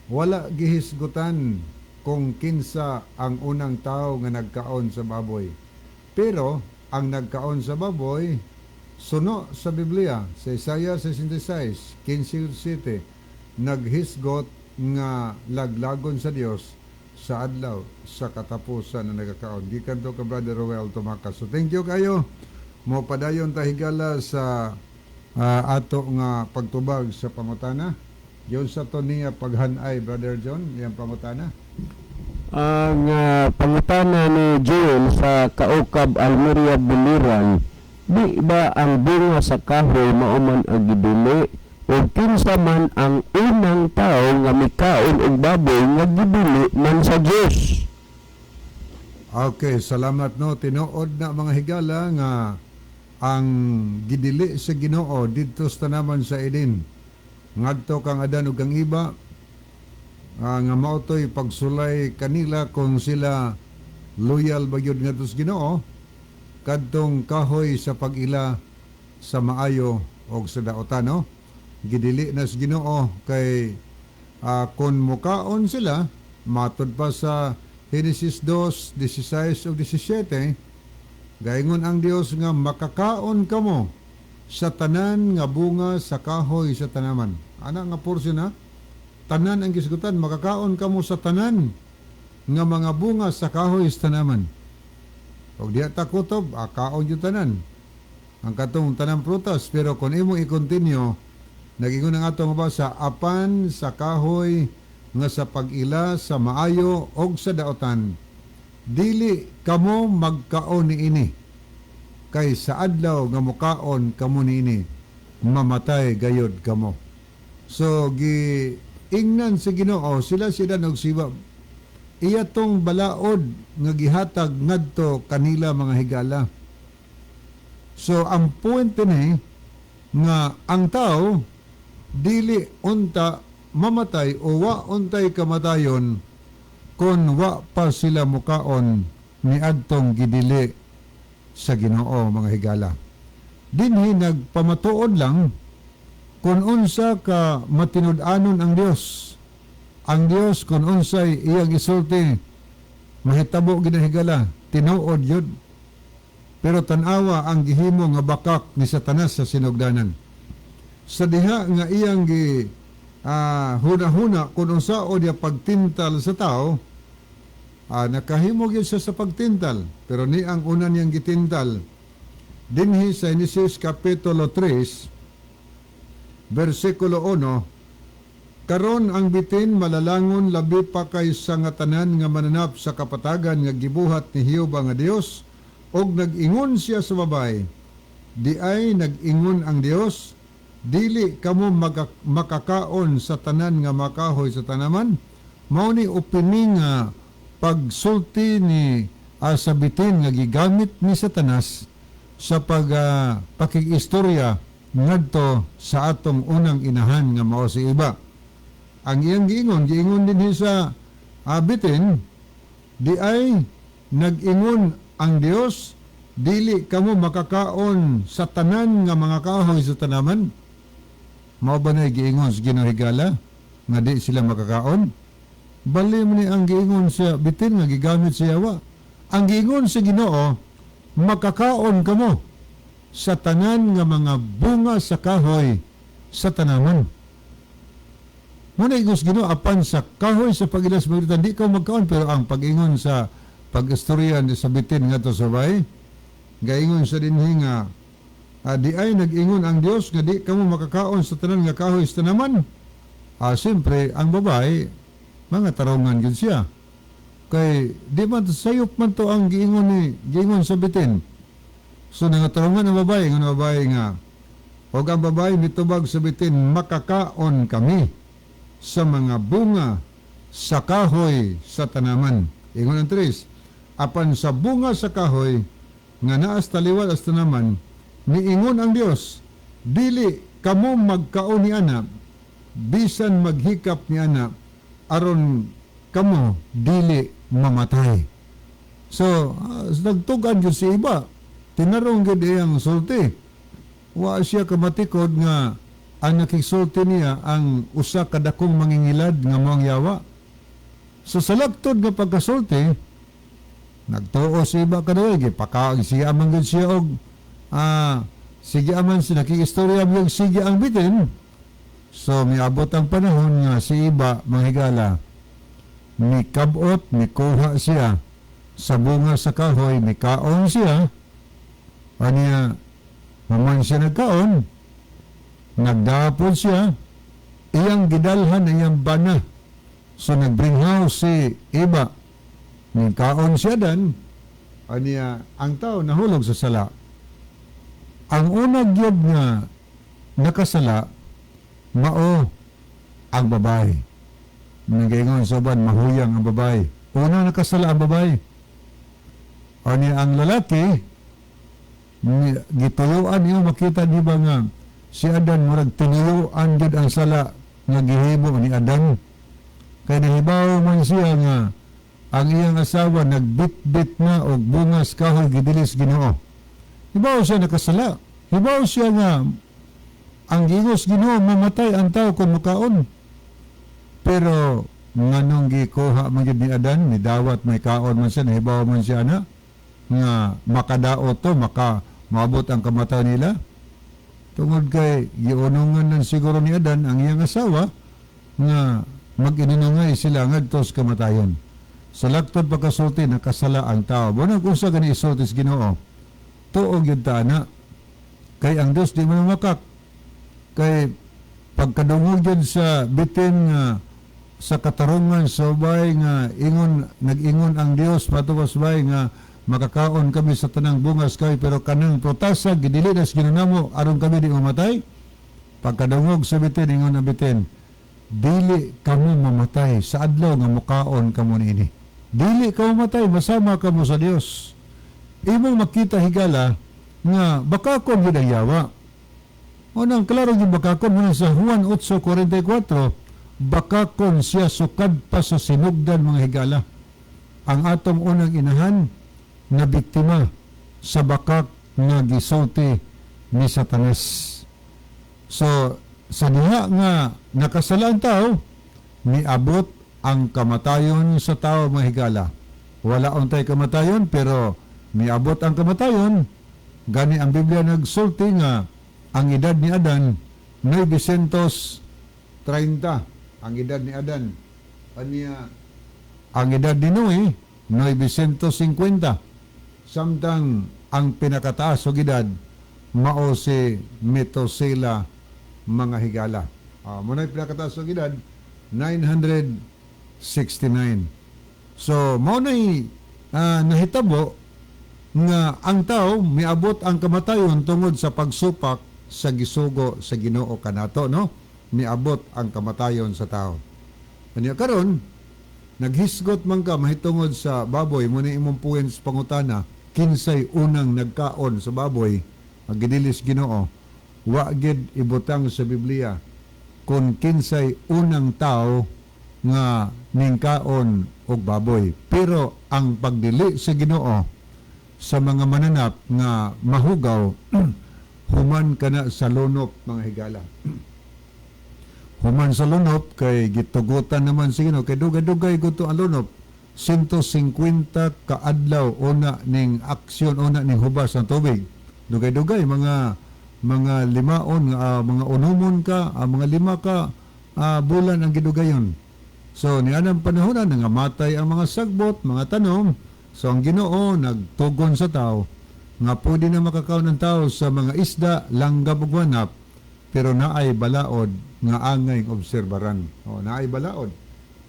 Wala gihisgutan kung kinsa ang unang tao nga nagkaon sa baboy. Pero Ang nagkaon sa baboy, suno sa Biblia, sa Isaiah 66, 15-7, naghisgot nga laglagon sa Dios sa adlaw sa katapusan na nagakaon. Gikan to ka Brother Roel Tumakas. So thank you kayo. Mo padayon ta, higala, sa ato nga pagtubag sa pangutana. Yun sa to niya paghanay, Brother John, iyang pangutana. Ang pangutana ni Joel sa Kaukab, Almeria, Biliran, di ba ang bunga sa kahoy mao man ang gidili o kinsa man ang unang tao nga mikaon og baboy nga gidili man sa Dios? Okay, salamat, no. Tinuod na, mga higala, nga ang gidili sa Ginoo didto sa tanaman sa Eden ngadto kang Adan ug kang Eva nga mao to'y pagsulay kanila kung sila loyal ba gyud ngadto sa Ginoo, kadtong kahoy sa pag-ila sa maayo og sa daotan, no. Gidili na sa Ginoo kay kon mukaon sila, matud pa sa Genesis 2:16 ug 17, gaingon ang Dios nga makakaon kamo sa tanan nga bunga sa kahoy sa tanaman. Ana nga portion na tanan ang gisgutan, makakaon kamo sa tanan nga mga bunga sa kahoy sa tanaman. Og diha ta kutob, kaon yung tanan. Ang katong tanang prutas, pero kung imong i-continue, nagingon ang atong mabasa, apan sa kahoy nga sa pag-ila sa maayo og sa daotan, dili kamo magkaon niini. Kay sa adlaw nga mukaon kamo niini, mamatay gayod kamo. So gi ingnan sa Ginoo sila si Adan og si Eva. Iya tong balaod nga gihatag ngadto kanila, mga higala. So ang point ni nga ang tao dili unta mamatay o wa untay kamatayon kung wa pa sila mukaon ni adtong gidili sa Ginoo, mga higala. Dinhi nagpamatuod lang kung unsa ka matinud-anon ang Dios. Ang Dios, kung unsay iyang isulti, mahitabo gyud, higala, tinuod yun. Pero tan-awa ang gihimo nga bakak ni Satanas sa sinugdanan. Sa diha nga iyang gi huna-huna kung unsa o diya pagtintal sa tao, nakahimo gyud siya sa pagtintal. Pero ni ang una niyang gitintal dinhi sa Genesis kapitulo 3 versikulo 1: "Karon ang bitin malalangon labi pa kaysa nga tanan nga mananap sa kapatagan nga gibuhat ni Jehova nga Dios, ug nag-ingon siya sa babae, 'Di ay nag-ingon ang Dios, dili kamo makakaon sa tanan nga makahoy sa tanaman?'" Mao ni opening nga pagsulti ni sa bitin nga gigamit ni Satanas sa pag pakig-istorya ngadto sa atong unang inahan nga mao si Eva. Ang iyang giingon, giingon din sa bitin, "Di ay nag-ingon ang Dios, dili kamo makakaon sa tanan nga mga kahoy sa tanaman?" Mao ba na giingon sa Ginoo, higala, nga di sila makakaon? Bali mo ni ang giingon sa bitin nga gigamit sa yawa. Ang giingon sa Ginoo, makakaon kamo sa tanan nga mga bunga sa kahoy sa tanaman. Muna ingon sa Ginoo, apan sa kahoy sa pag-ila sa magitan, di ka magkaon. Pero ang pag-ingon sa pag-istorya ni sa bitin nga to sa bay, gaingon sa dinhi nga, "Di ay nag-ingon ang Dios nga di kamo makakaon sa tanan nga kahoy sa tanaman?" Siyempre, ang babae, mga tarungan gyud siya. Kay di man sayop man to ang giingon ni giingon sa bitin. So nangatarungan ang babae, nga babae nga, "Og ang babae mitubag sa bitin, makakaon kami sa mga bunga sa kahoy sa tanaman." Ingon ang 3, "Apan sa bunga sa kahoy nga naas taliwal as tanaman, niingon ang Dios, dili kamo magkaon ni ana, bisan maghikap ni ana, aron kamo dili mamatay." So, nagtugan gyud si Eva. Tinarong gyud iyang sulti. Wa siya kamatikod nga ang nakigsulti niya ang usa ka dakong mangingilad nga mao ang yawa. So sa lagtod nga pagkasulti, Nagtuo si Iba kaduay, gipakaon siya man gud siya og sige aman si nakikistorya mo yung sige ang bitin. So miabot ang panahon nga si Iba, mga higala, mikabot, mikuha siya sa bunga sa kahoy, mikaon siya. Aniya, human siya nagkaon, nagdapon siya, iyang gidalhan iyang bana. So nagbringhaw si Iba, mikaon siya dan, aniya, ang tao nahulog sa sala. Ang una gyud nga nakasala mao ang babae. Nagaingon sa uban, mahuyang ang babae. Una nakasala ang babae. Ani ang lalaki gituyuan niyo, makita niyo ba nga si Adan murag tinuyuan gid ang sala nga gihimo ni Adan. Kay nahibaw man siya nga ang iyang asawa nagbitbit na og bungas kahoy gidilis Ginoo. Hibaw siya nakasala. Hibaw siya nga ang gingos Ginoo mamatay ang tao kung mukaon. Pero nganong gikuha man gyud ni Adan, nidawat may kaon man siya, nahibaw man siya na nga makadao to, maka maabot ang kamatayon nila. Tungod kay giunungan lang siguro ni Adan ang iyang asawa nga mag-ininungay sila ngadto sa kamatayon. Sa laktod pagkasulti, nakasala ang tao. Bunag usa gani isulti sa Ginoo. Tuo gyud ta na. Kay ang Dios di man makak. Kay pagkadungog gyud sa bitin nga sa katarungan sa ubay nga ingon, nag-ingon ang Dios patuwas bay nga makakaon kami sa tanang bungas kay pero kanang protasa gidili na sa Ginoo namo aron kami di mamatay. Pagkadungog sa bitin, ingon ang bitin, dili kamo mamatay sa adlaw nga mukaon kamo niini. Dili ka mamatay, masama kamo sa Dios. Imong makita, higala, nga bakakon gyud ang yawa. Unang klaro gyud bakakon mo sa Juan 8:44, bakakon siya sukad pa sa sinugdan, mga higala. Ang atong unang inahan na biktima sa bakak nga gisulti ni Satanas. So, sa diha nga nakasala ang tao, niabot ang kamatayon sa tao, mga higala. Wala untay kamatayon pero niabot ang kamatayon. Gani ang Biblia nagsulti nga ang edad ni Adan 930, ang edad ni Adan. Aniya ang edad ni Noe 950. Samtang ang pinakataas og edad mao si Methuselah, mga higala. Mo na pinakataas og edad, 969. So mao na'y nahitabo nga ang tao miabot ang kamatayon tungod sa pagsupak sa gisugo sa Ginoo kanato, no? Miabot ang kamatayon sa tao. Anya karon naghisgot man ka mahitungod sa baboy mo ni imong puwen sa pangutana, kinsay unang nagkaon sa baboy ang gidilis Ginoo? Wa gid ibutang sa Biblia kung kinsay unang tao nga ningkaon og baboy, pero ang pagdili sa Ginoo sa mga mananap nga mahugaw human kana sa lunop, mga higala. Human sa lunop kay gitugutan naman sa Ginoo kay dugay-dugay guto ang lunop, 150 ka adlaw una ning aksyon, una ning hubas ang tubig. Dugay-dugay, mga limaon mga unumon ka mga 5 ka bulan ang gidugayon. So nianang panahon na nangamatay ang mga sagbot, mga tanom. So ang Ginoo nagtugon sa tao nga pwede na makakaon ng tao sa mga isda, langgam ug wanap, pero naay balaod nga angay obserbaran. O naay balaod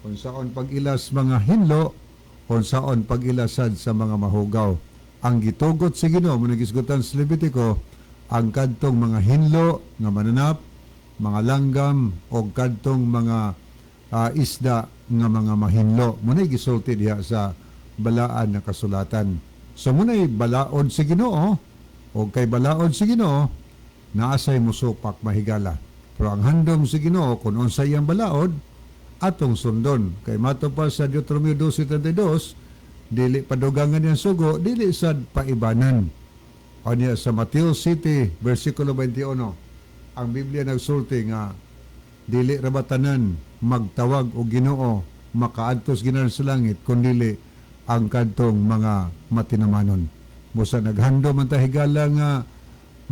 kung saon pag-ilas mga hinlo, kung saon pag-ilasad sa mga mahugaw. Ang gitugot sa Ginoo mo nagisgutan sa Levitico ang kadtong mga hinlo nga mananap, mga langgam o kadtong mga isda nga mga mahinlo. Muna'y gisulti diha sa balaan na kasulatan. So muna'y balaod sa Ginoo, o kay balaod sa Ginoo, naasay musupak, mahigala. Pero ang handom sa Ginoo kung unsa iyang balaod, atong sundon. Kay mato pa sa Deuteronomio 12:32, dili padugangan yang sugo, dili sad paibanan. Anya sa Mateo 7 versikulo 21, ang Biblia nagsulti nga dili ra ba tanan magtawag og Ginoo makaadtos ginan sa langit, kundili ang kadtong mga matinamanon. Busa naghando man ta, higala, nga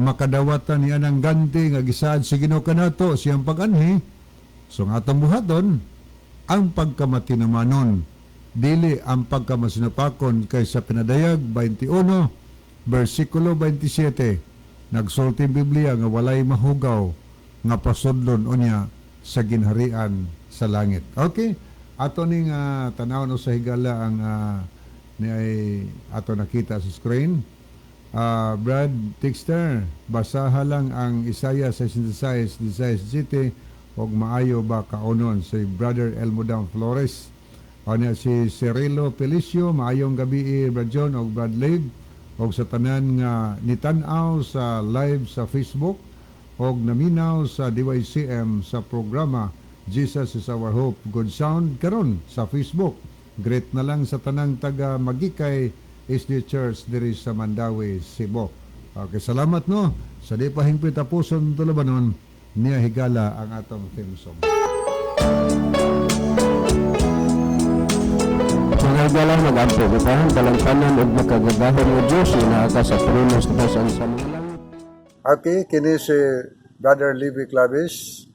makadawatan ni anang ganti nga gisaad sa Ginoo kanato siyang pag-anhi. So ang atong buhaton ang pagkamatinamanon, dili ang pagkamasinapakon, kay sa Pinadayag 21 versikulo 27, nagsulti ang Biblia nga walay mahugaw nga pasudlon unya sa ginharian sa langit. Okay, ato ning tanaw no sa higala ang ni ay ato nakita sa screen. Brad Tixter, basaha lang ang Isaiah 66, 16 GT og maayo ba kaunon, si Brother Elmodam Flores. O niya si Cirilo Felicio, maayong gabi, Brad John og Brad Liv og sa tanan nga nitan-aw sa live sa Facebook og naminaw sa DYCM sa programa Jesus is Our Hope. Good sound karon sa Facebook. Great na lang sa tanang taga Magikay SDA Church diri sa Mandaue, Cebu. Okay, salamat no. Sa di pa hingpit tapuson tulabanon niya, higala, ang atong theme song. Mga higala, mag-ampo kita, dalangpanan ug makagagahom nga Diyos, naa ka sa trono sa taas sa mga langit. Okay, kini si Brother Levi Clavis.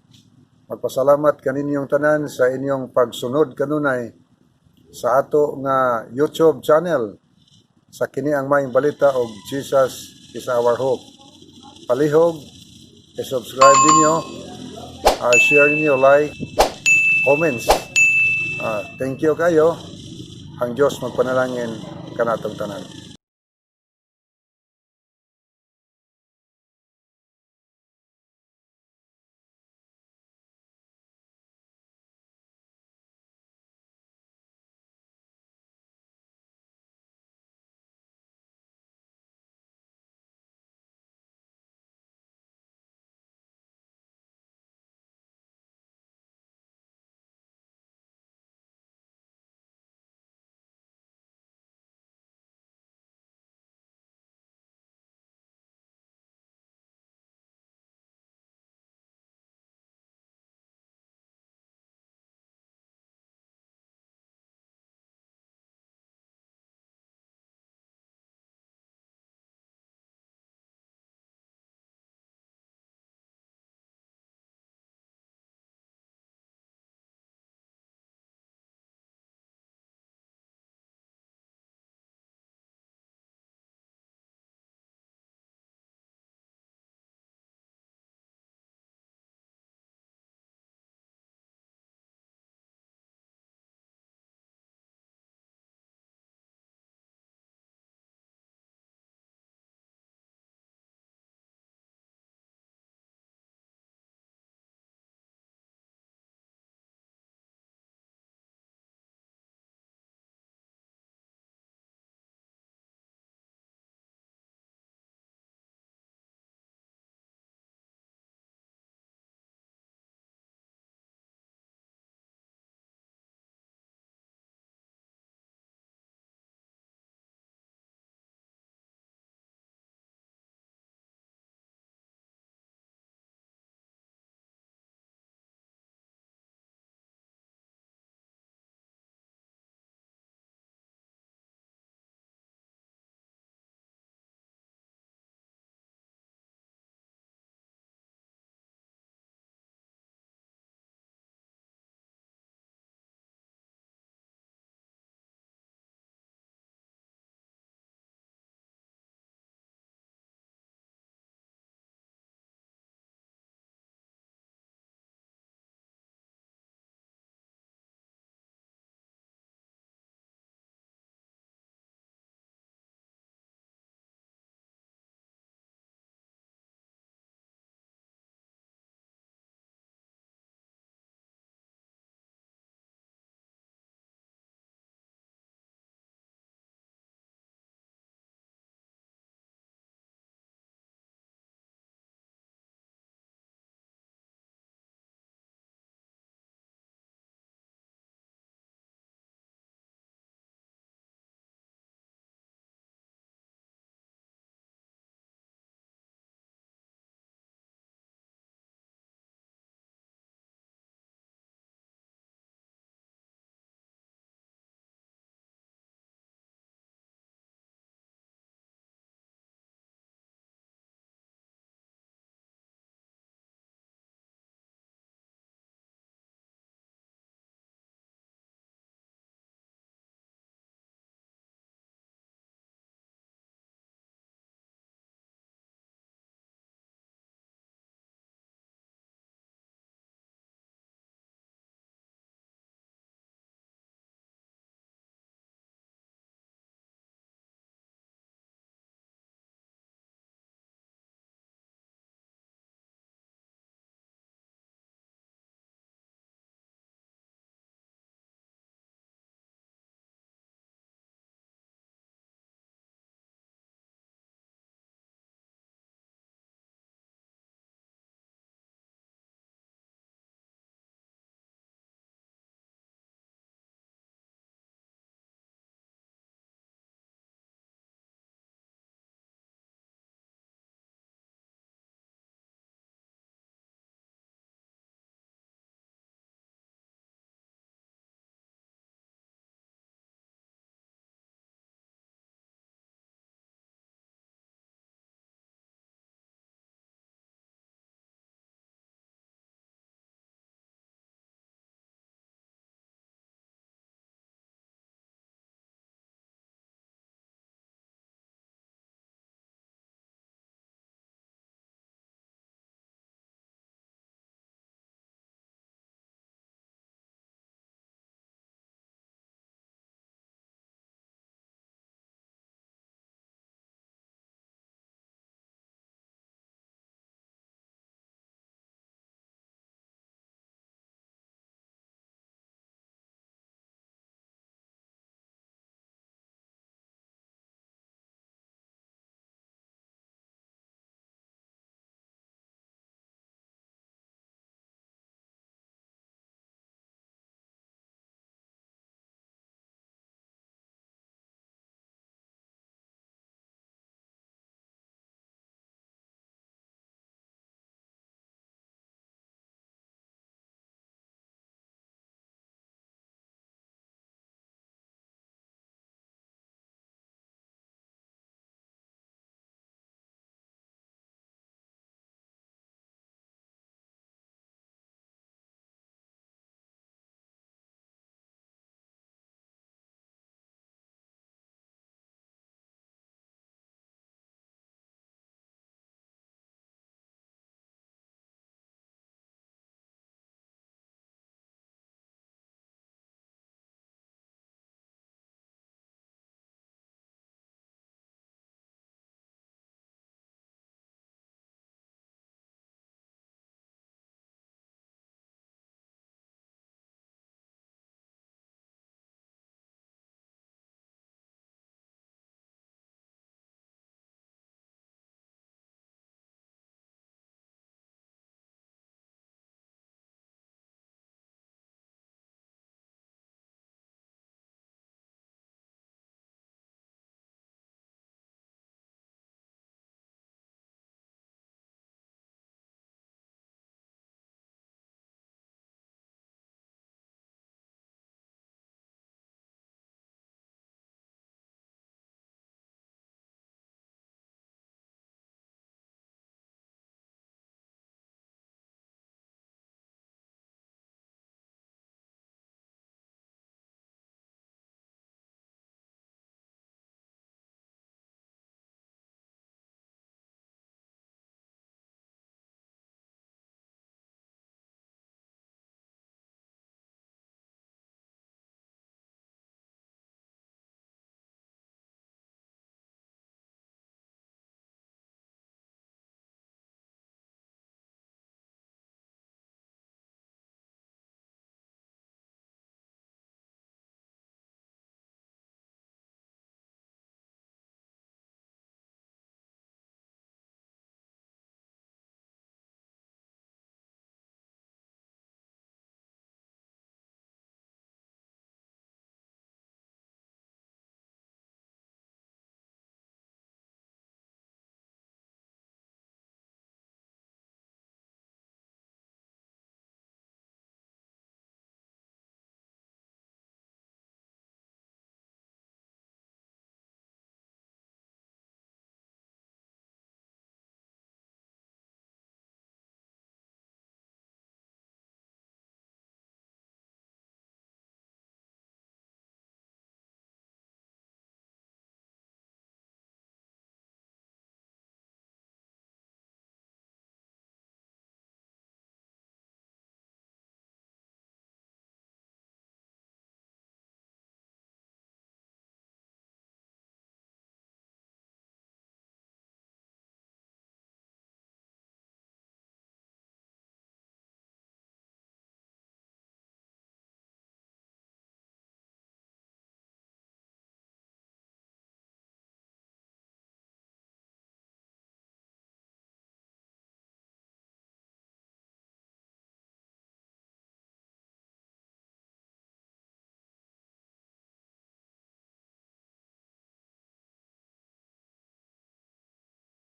Magpasalamat kaninyong tanan sa inyong pagsunod kanunay sa ato nga YouTube channel sa kini ang Maayong Balita og Jesus is Our Hope. Palihog, i-subscribe ninyo, share ninyo, like, comments. Thank you kayo. Ang Diyos magpanalangin kanatong tanan.